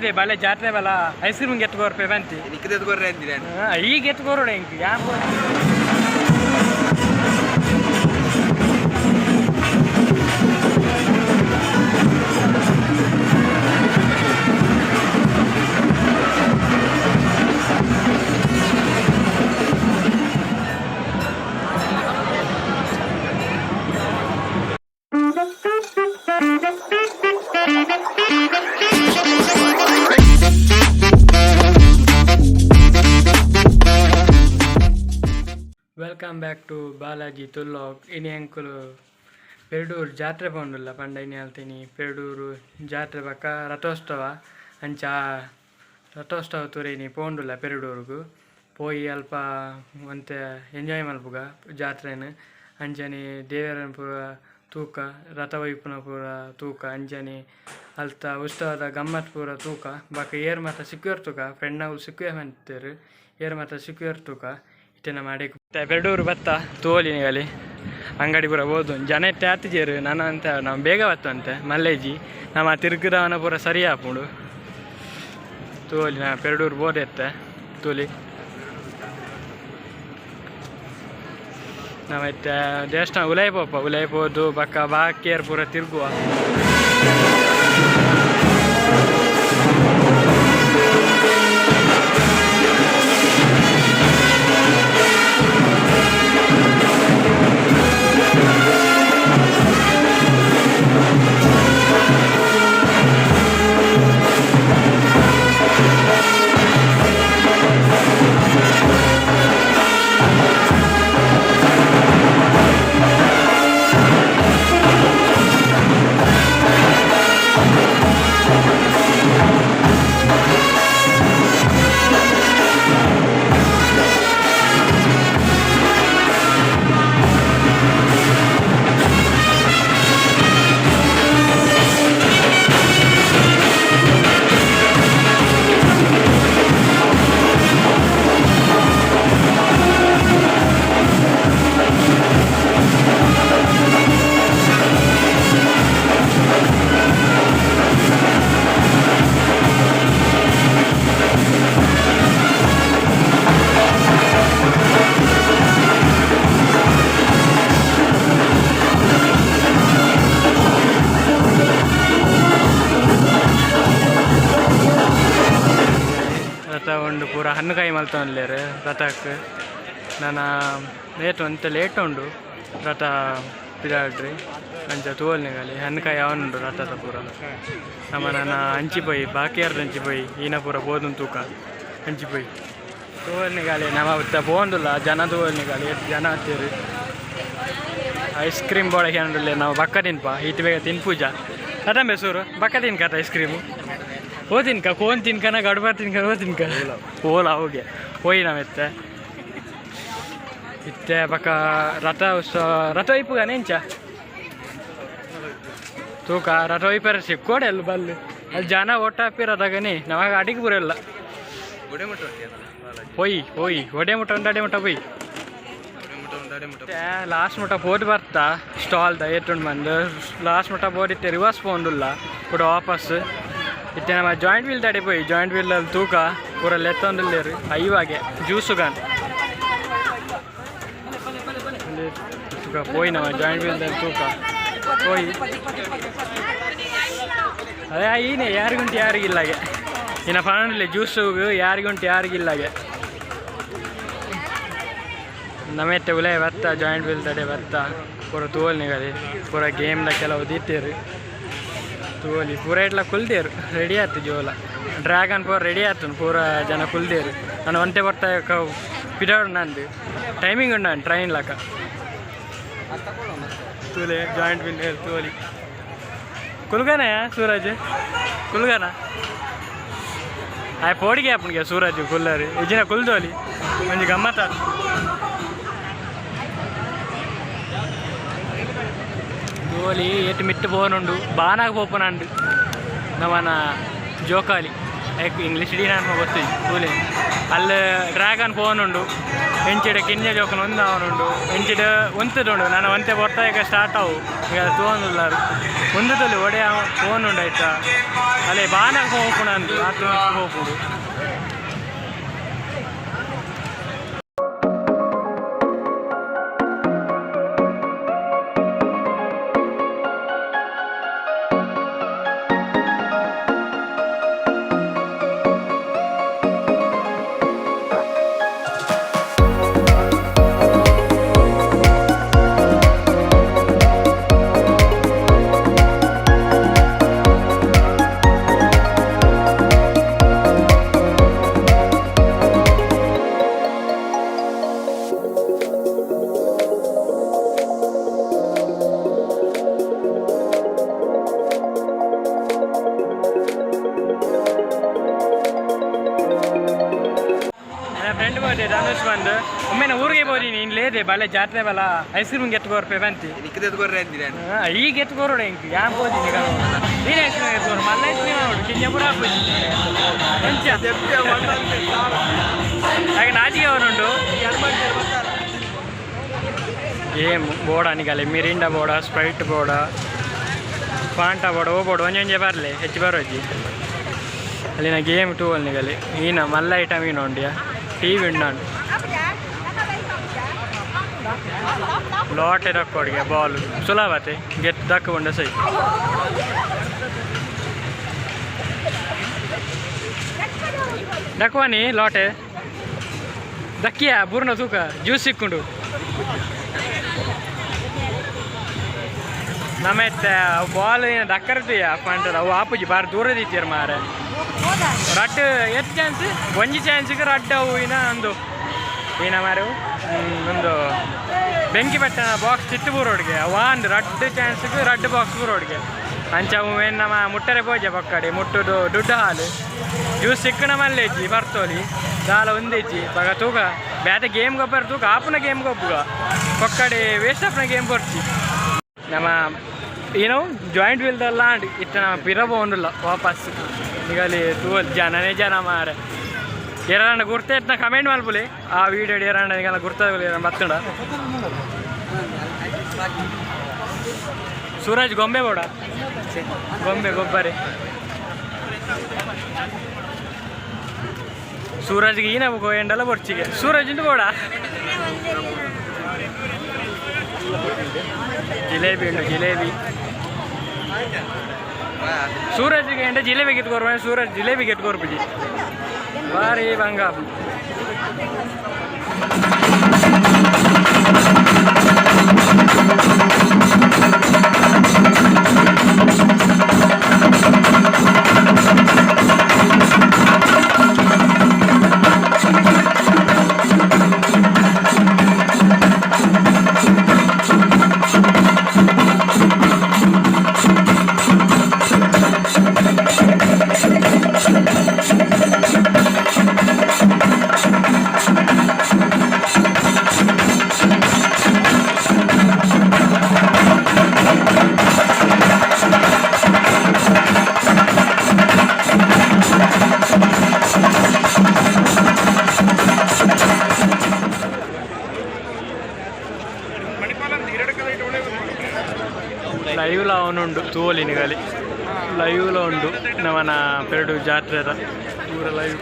ಇದೆ ಬಲೆ ಜಾತ್ರೆ ಬಲ ಐಸ್ ಕ್ರೀಮ್ ಗೆತ್ತು ಕೊರ್ಪೆ ಬಂತಿ. ನಿಕ್ಕದ ಕೊರ್ರೆ ಅಂದಿರ. ಈ ಗೆತ್ತು ಕೊರೋಡ ಇಂಕ್ ಯಾನ್. Welcome back to Balaji ತುಲ್ಲೋಕ್. ಇನಿ ಅಂಕುಲು ಪೆರಡೂರು ಜಾತ್ರೆ ಪೋಂಡುಲ್ಲ ಪಂಡ ಇನಿ ಅಲ್ತಿನಿ ಪೆರಡೂರು ಜಾತ್ರೆ ಬಕ್ಕ ರಥೋತ್ಸವ. ಅಂಚ ರಥೋತ್ಸವ ತೂರೆ ಇನಿ ಪೋಂಡುಲ್ಲ. ಪೆರಡೂರುಗು ಪೋಯಿ ಅಲ್ಪ ಒಂತೆ ಎಂಜಾಯ್ ಮಲ್ಪುಗ ಜಾತ್ರೆನ್. ಅಂಚನೆ ದೇವೆರನ್ ಪೂರ ತೂಕ, ರಥ ಒಯ್ಪುನ ಪೂರ ತೂಕ, ಅಂಚನೆ ಅಲ್ತ ಉತ್ಸವದ ಗಮ್ಮತ್ ಪೂರ ತೂಕ. ಬೊಕ ಏರ್ ಮಾತ ಸಿಕ್ಕುವೆರ್ ತೂಕ. ಫ್ರೆಂಡ್ನಕುಲು ಸಿಕ್ಕುವೆ ಪಂತೇರ್, ಏರ್ ಮಾತ ಸಿಕ್ಕುವೆರ್ ತೂಕ. ಇತ್ತೆ ನಮ್ಮ ಅಡೆಗ್ ಪೆರಡೂರು ಬತ್ತ ತೋಲಿ ನಿಗಲಿ ಅಂಗಡಿ ಪೂರ ಬೋದು. ಜನ ಇತ್ತೆ ಆತಿಜೆರ್ ನನ ಅಂತ ನಾವು ಬೇಗ ಬತ್ತಂತೆ ಮಲ್ಲೇಜಿ. ನಮ್ಮ ತಿರುಗುದವನ ಪೂರ ಸರಿ ಆಪುಂಡು. ತೋಲಿ ನಾ ಪೆರಡೂರು ಬೋದ ಎತ್ತೆ ತೋಲಿ. ನಾವು ಇತ್ತೆ ದೇವಸ್ಥಾನ ಉಲೈ ಪೋಪ, ಉಲೈ ಪೋದು ಬಕ್ಕ ಬಾಕಿಯರ್ ಪೂರ ತಿರುಗುವ. ರಥ ಉಂಡು ಪೂರ ಹಣ್ಣುಕಾಯಿ ಮಲ್ತೊಂದುಲ್ಲೆರ್ ರಥಕ್. ನನ ಲೇಟ್ ಒಂತೆ ಲೇಟ್ ಉಂಡು ರಥ ಪಿದಾಡ್ರಿ. ಅಂಚ ತೂವೊಲಿ ನಿಗಲಿ ಹಣ್ಣುಕಾಯಿ ಆವೊಂದುಂಡು ರಥದ ಪೂರ. ನಮ ನನ ಅಂಚಿ ಪೋಯಿ ಬಾಕಿಯಾರ್ದ ಅಂಚಿ ಪೋಯಿ ಈನ ಪೂರ ಪೋದುಂದು ತೂಕ. ಅಂಚಿ ಪೋಯಿ ತೂವೊಲಿ ನಿಗಲಿ. ನಮ ಇತ್ತೆ ಪೋವೊಂದುಲ್ಲ. ಜನ ತೂವೊಲಿ ನಿಗಲಿ, ಏತ್ ಜನ ಆತೆರ್. ಐಸ್ ಕ್ರೀಮ್ ಬೋಡ ಕೇಂಡುಲ್ಲೆ. ನಾವು ಬಕ್ಕ ತಿನ್ಪ, ಈತ್ ಬೇಗ ತಿನ್ಪೂಜ ಅದಂಬೆ ಸೂರು. ಬಕ್ಕ ತಿನ್ಕತ ಐಸ್ ಕ್ರೀಮು ಓ ತಿನ್ಕ ಕೋನ್ ತಿನ್ಕನ ಗಡ್ಬ ತಿನ್ಕ ಓ ತಿನ್ಕ ಓಲ ಹೋಗಿ ಹೋಯಿ. ನಾವೆತ್ತೆ ಇತ್ತೆ ಬಕ್ಕ ರಥ ಉತ್ಸವ, ರಥ ಒಯ್ಪುಗಾನೆ ಇಂಚ ತೂಕ. ರಥ ಒಯ್ಪರ ಸಿಕ್ಕೋಡೆ ಅಲ್ಲಿ ಬಲ್ಲು ಅಲ್ಲಿ ಜನ ಒಟ್ಟಾಪಿರ ಅದಗನಿ ನವಾಗ ಅಡಿಗೆ ಬರಲ್ಲ. ಒಡೆ ಮುಟ್ಟ ಉಂಟು ಬಾಲಾಜಿ. ಪೊಯ್ ಪೊಯ್, ಒಡೆ ಮುಟ್ಟ ಉಂಡು, ಅಡೆ ಮುಟ್ಟ ಪೊಯ್. ಒಡೆ ಮುಟ್ಟ ಉಂಟು, ಅಡೆ ಮುಟ್ಟ. ಲಾಸ್ಟ್ ಮುಟ್ಟ ಪೋದು ಬರ್ತಾ ಸ್ಟಾಲ್ದ ಏತುಂಡು ಬಂದು ಲಾಸ್ಟ್ ಮುಟ್ಟ ಬೋದಿತ್ತೆ. ರಿವರ್ಸ್ ಪೋಂಡುಲ್ಲ ಕೂಡ ವಾಪಸ್. ಇತ್ತೆ ನಮ್ಮ ಜಾಯಿಂಟ್ ವೀಲ್ ತಡೆ ಪೋಯಿ. ಜಾಯಿಂಟ್ ವೀಲ್ ತೂಕ, ಪೂರ ಲೆತ್ತೊಂದುಲ್ಲೇರು. ಐವಾಗೆ ಜ್ಯೂಸುಗಾನ್ ತೂಕ. ಪೋಯಿ ನಮ್ಮ ಜಾಯಿಂಟ್ ವೀಲ್ ತೂಕ ಪೋಯಿ. ಅದೇ ಈನೆ ಯಾರಿಗುಂಟು ಯಾರಿಗಿಲ್ಲಾಗೆ. ಇನ್ನು ಪನೊಂದಿಲ್ಲ ಜ್ಯೂಸು ಯಾರಿಗುಂಟು ಯಾರಿಗಿಲ್ಲಾಗೆ. ನಮ್ಮೆತ್ತೆ ಉಲೇ ಬತ್ತ ಜಾಯಿಂಟ್ ವೀಲ್ ತಡೆ ಬತ್ತ ಪೂರ ತೂವೊಲಿ ನಿಗಲಿ. ಪೂರ ಗೇಮ್ದ ಕೆಲವು ದೀತೆರ್ ತೂವೊಲಿ. ಪೂರ ಇಟ್ಲ ಕುಲ್ದೇರು, ರೆಡಿ ಆತು ಜೋಲ. ಡ್ರ್ಯಾಗನ್ ಪೂರ ರೆಡಿ ಆತು, ಪೂರ ಜನ ಕುಲ್ದೇರು. ನಾನು ಒಂತೆ ಬರ್ತಾ ಪಿದಾಡು ನಂದು ಟೈಮಿಂಗ್ ಉಂಡು ನಾನು ಟ್ರೈನ್ ಲಕ. ತೂಲೆ ಜಾಯಿಂಟ್ ವೀಲ್ ತೂವೊಲಿ. ಕುಲ್ಗನ ಸೂರಜ್ ಕುಲ್ಗನ ಆಯ್ ಪೋಡಿಗೆ ಆಪುಣಿಗೆ ಸೂರಜ್ ಕುಲ್ಲರಿ ಇಜಿನ ಕುಲ್ದೋಲಿ ಒಂಜಿ ಗಮ್ಮತ್ತ. ತೋಲಿ ಏತ್ ಮಿಟ್ಟು ಪೋನುಂಡು. ಬಾನಾಗ ಪೋಪುನಂಡು ನಮನ ಜೋಕಾಲಿ. ಐಕ್ ಇಂಗ್ಲೀಷ್ ಡಿ ನಾನು ಗೊತ್ತು. ತೂಲೆ ಅಲ್ಲಿ ಡ್ರ್ಯಾಗನ್ ಪೋನುಂಡು. ಎಂಚಿಡ ಕಿಂಜ ಜೋಕುಲು ಒಂದಾವನುಂಡು ಎಂಚಿಡ ಉಂತುದುಂಡು ನಾನು ಒಂತೆ ಬೊರ್ತಾಯಿಗ ಸ್ಟಾರ್ಟ್ ಅವು ಈಗ ತೂವೊಂದುಲ್ಲಾರು ಉಂದುದಲ್ಲಿ ಒಡೆಯ ಫೋನ್ ಉಂಡು ಆಯ್ತಾ ಅಲ್ಲೇ ಬಾನಾಗ ಹೋಗ್ಪುಣ ಅಂದು ಆತು ಹೋಗ್ಬೋದು. ನನ್ನ ಫ್ರೆಂಡ್ ಬಂದೆ ಧನುಷ್ ಬಂದು ಒಮ್ಮೆ ನಾ ಊರಿಗೆ ಬೋದಿ ನೀನು ಲೇದೆ ಬಲೆ ಜಾತ್ರೆ ಬಲ ಐಸ್ ಕ್ರೀಮ್ ಗೆತ್ಕೋರ್ಪೆ ಬಂತಿ. ನಿಕ್ಕದ ಅಂದಿರ. ಈಗ ಎತ್ಕೋರೋಡ ಇಂಕ್ ಯಾನ್ ಪೋದಿನಿ. ನೀನು ಐಸ್ ಕ್ರೀಮ್ ಎತ್ಕೋರು ಮಲ್ಲ ಐಸ್ ಕ್ರೀಮ್ ಆವಡು ಕಿಂಜಪುರ ಹಾಪುಜಿ ಎಂಚ ಹಾಗೆ ನಾಚಿಕೆ ಅವರುಂಡು. ಏಮ್ ಬೋಡ ನಿಗಲೆ ಮಿರಿಂಡ ಬೋಡ, ಸ್ಪ್ರೈಟ್ ಬೋಡ, ಫಾಂಟಾ ಬೋಡ, ಓ ಬೋಡ ಒಂಜೊಂಜೆ ಬರಲಿ ಹೆಚ್ಚು ಬರೋಜಿ. ಅಲ್ಲಿನ ಗೇಮ್ ಟೂ ಅಲ್ಲಿ ನಿಗಲಿ ಈನ ಮಲ್ಲ ಐಟಮ್ ಈನ ಉಂಡಿಯ ಟಿವಿ ಉಂಡು. ಲಾಟೆ ದಕ್ಕೋಡಿಗೆ ಬಾಲ್ ಸುಲಭತೆ ಗೆಟ್ ದಕ್ಕ ಉಂಡ ಸೈ ದಕ್ವಾನಿ ಲಾಟೆ ದಕ್ಕಿಯ ಬೂರ್ನ ತೂಕ ಜ್ಯೂಸ್ ಸಿಕ್ಕೊಂಡು ನಮ್ಮೆತ್ತ ಬಾಲ್ ಏನು ದಕ್ಕರ್ತೀಯ ಪಂಟದ ಅವು ಆಪುಜಿ ಬಾರಿ ದೂರ ದೀತೀರ ಮಾರೆ. ರಡ್ಡ್ ಎತ್ ಚಾನ್ಸ್ ಒಂಜಿ ಚಾನ್ಸ್ಗೆ ರಡ್ಡ್ ಅವು ಇನ್ನ ಒಂದು ಏನ ಮಾರು ಒಂದು ಬೆಂಕಿ ಬೆಟ್ಟನ ಬಾಕ್ಸ್ ಚಿಟ್ಟು ಬೂರೋಡ್ಗೆ ಅವ ಒಂದು ರಡ್ಡ್ ಚಾನ್ಸ್ಗೆ ರಡ್ಡ್ ಬಾಕ್ಸ್ ಬೂರೋಡ್ಗೆ ಅಂಚ ಅವು ಏನು ನಮ್ಮ ಮುಟ್ಟರೆ ಪೋಜೆ ಪಕ್ಕಡೆ ಮುಟ್ಟುದು ದುಡ್ಡು ಹಾಲು ಜ್ಯೂಸ್ ಸಿಕ್ಕಣ ಮಲ್ಲೆಜ್ಜಿ ಬರ್ತೋಲಿ ದಾಲ ಒಂದೆಜ್ಜಿ ಬಗ ತೂಕ ಬೇತೆ ಗೇಮ್ ಗೊಬ್ಬರ ತೂಕ ಆಪುನ ಗೇಮ್ ಗೊಬ್ಬುಗ ಪಕ್ಕಡೆ ವೇಸ್ಟ್ ಆಪುನ ಗೇಮ್ ಕೊರ್ಚಿ. ನಮ್ಮ ಏನೋ ಜಾಯಿಂಟ್ ವೀಲ್ದಲ್ಲ ಅಂಡ್ ಇತ್ತ ನಮ್ಮ ಪಿರ ಪೋಂಡುಲ್ಲ ವಾಪಸ್ ನಿಗಲಿ ತೂವಲ್ ಜನನೇ ಜನ ಮಾರೆ. ಏರಾಂಡ ಗುರ್ತೆ ಇತ್ತ ಕಮೆಂಟ್ ಮಲ್ಪುಲಿ ಆ ವೀಡಿಯೋ. ಏರಾಂಡ ನಿಗಲ ಗುರ್ತಾಗಲಿ ಬತ್ತುಂಡ. ಸೂರಜ್ ಗೊಂಬೆ ಬೋಡ ಗೊಂಬೆ ಗೊಬ್ಬರಿ ಸೂರಜ್ಗೆ ಈನ ಗೋಯಂಡಲ ಬೊರ್ಚಿಗೆ ಸೂರಜ್ ಇಂದು ಬೋಡ. ಜಿಲೇಬಿ ಉಂಡು ಜಿಲೇಬಿ. ಸೂರಜ್ಗೆ ಎಂಡ ಜಿಲೇಬಿ ಗೆತ್ಕೋರು. ಸೂರಜ್ ಜಿಲೇಬಿ ಗೆತ್ಕೋರು ಬಾರಿ ಬಂಗ. ಲೈವ್ಲ ಅವನುಂಡು ತೂವಲಿ ನಿಗಲಿ ಲೈವ್ಲ ಉಂಡು ನವನ ಪೆರಡು ಜಾತ್ರೆದ ಪೂರ ಲೈವ್.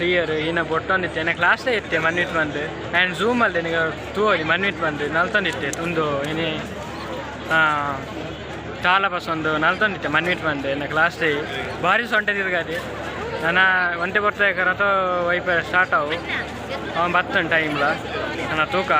ತೂಯರ್ ಇನ್ನ ಬೊಟ್ಟೊಂದಿತ್ತೆ ಎನ್ನ ಕ್ಲಾಸ್ ಇತ್ತೆ ಮನ್ವಿತ್ ಬಂದು ಆ್ಯಂಡ್ ಝೂಮ್ ಅಲ್ಲಿ ನಿಗ ತೂವಲಿ ಮನ್ವಿತ್ ಬಂದು ನಲ್ತೊಂದಿತ್ತೆ ಉಂದು ಇನಿ ತಾಲ ಬಸ್ ಒಂದು ನಲ್ತೊಂದಿತ್ತೆ ಮನ್ವಿತ್ ಬಂದು ಎನ್ನ ಕ್ಲಾಸ್ ಭಾರಿ ಸೊಂಟೆ ತಿರ್ಗಾದಿ. ನನ್ನ ಒಂತೆ ಬರ್ತಾ ರಥ ವೈಪ ಸ್ಟಾರ್ಟ್ ಅವು. ಅವನು ಬತ್ತನ್ ಟೈಮ್ಲ ನನ್ನ ತೂಕ.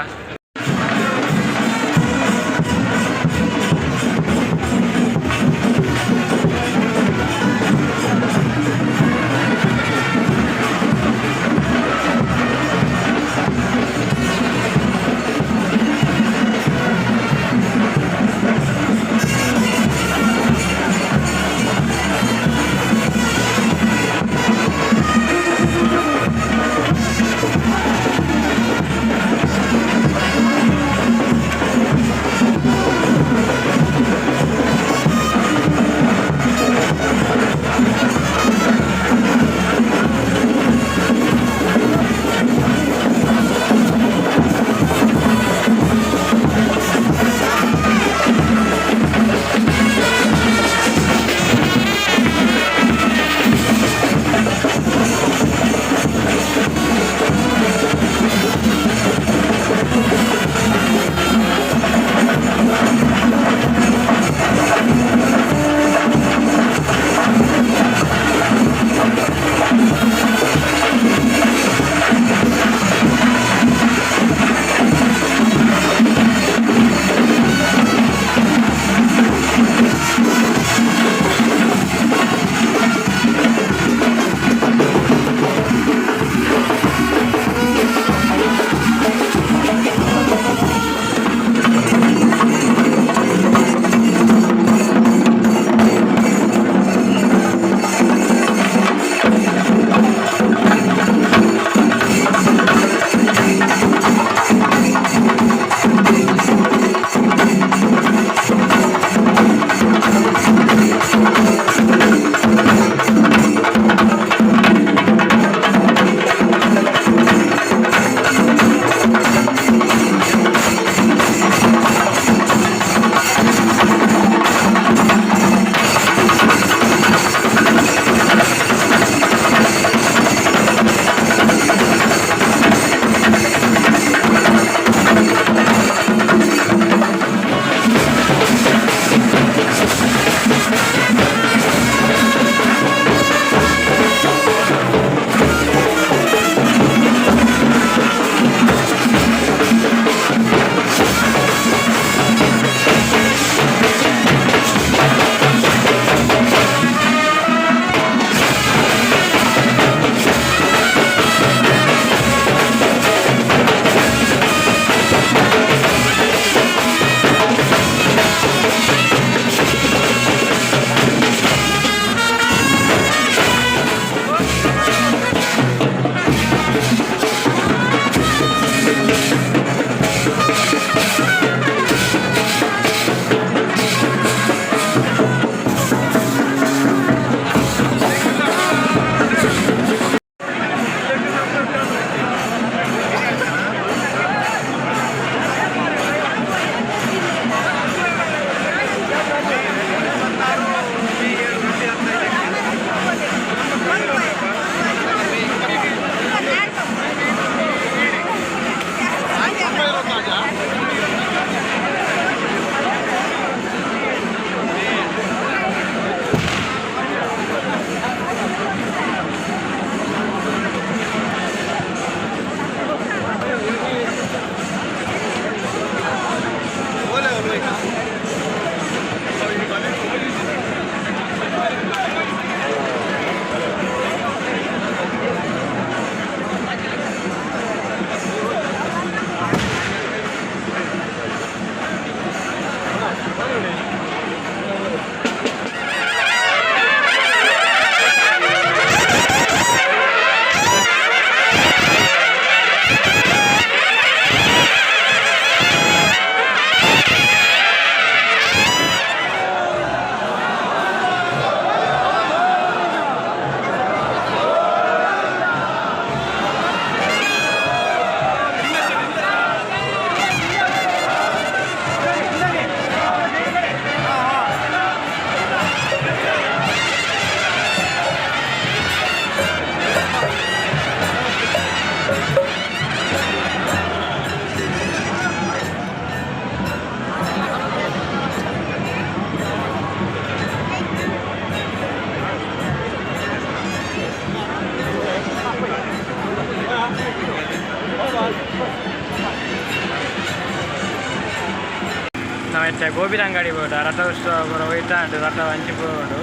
ನಾವು ಇತ್ತೆ ಗೋಬಿದ ಅಂಗಡಿ ಪೋದ. ರಥೋತ್ಸವ ಪೂರ ಹೋಯ್ತಾಂಡು, ರಥ ಅಂಚಿ ಪೋಡು.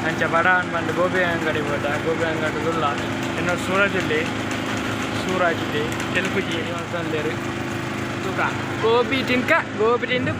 ಅಂಚ ಬಡ ಬಂದು ಗೋಬಿ ಅಂಗಡಿ ಪೋದ. ಗೋಬಿ ಅಂಗಡಿ ಉಲ್ಲ. ಇನ್ನು ಸೂರಜ್ ಇಲ್ಲಿ, ಸೂರಜ್ ಇಲ್ಲಿ ತೆಲುಪುಜಿ ಅಂತಂದೇರು. ತೂಕ, ಗೋಬಿ ತಿನ್ಕ, ಗೋಬಿ ತಿಂದು.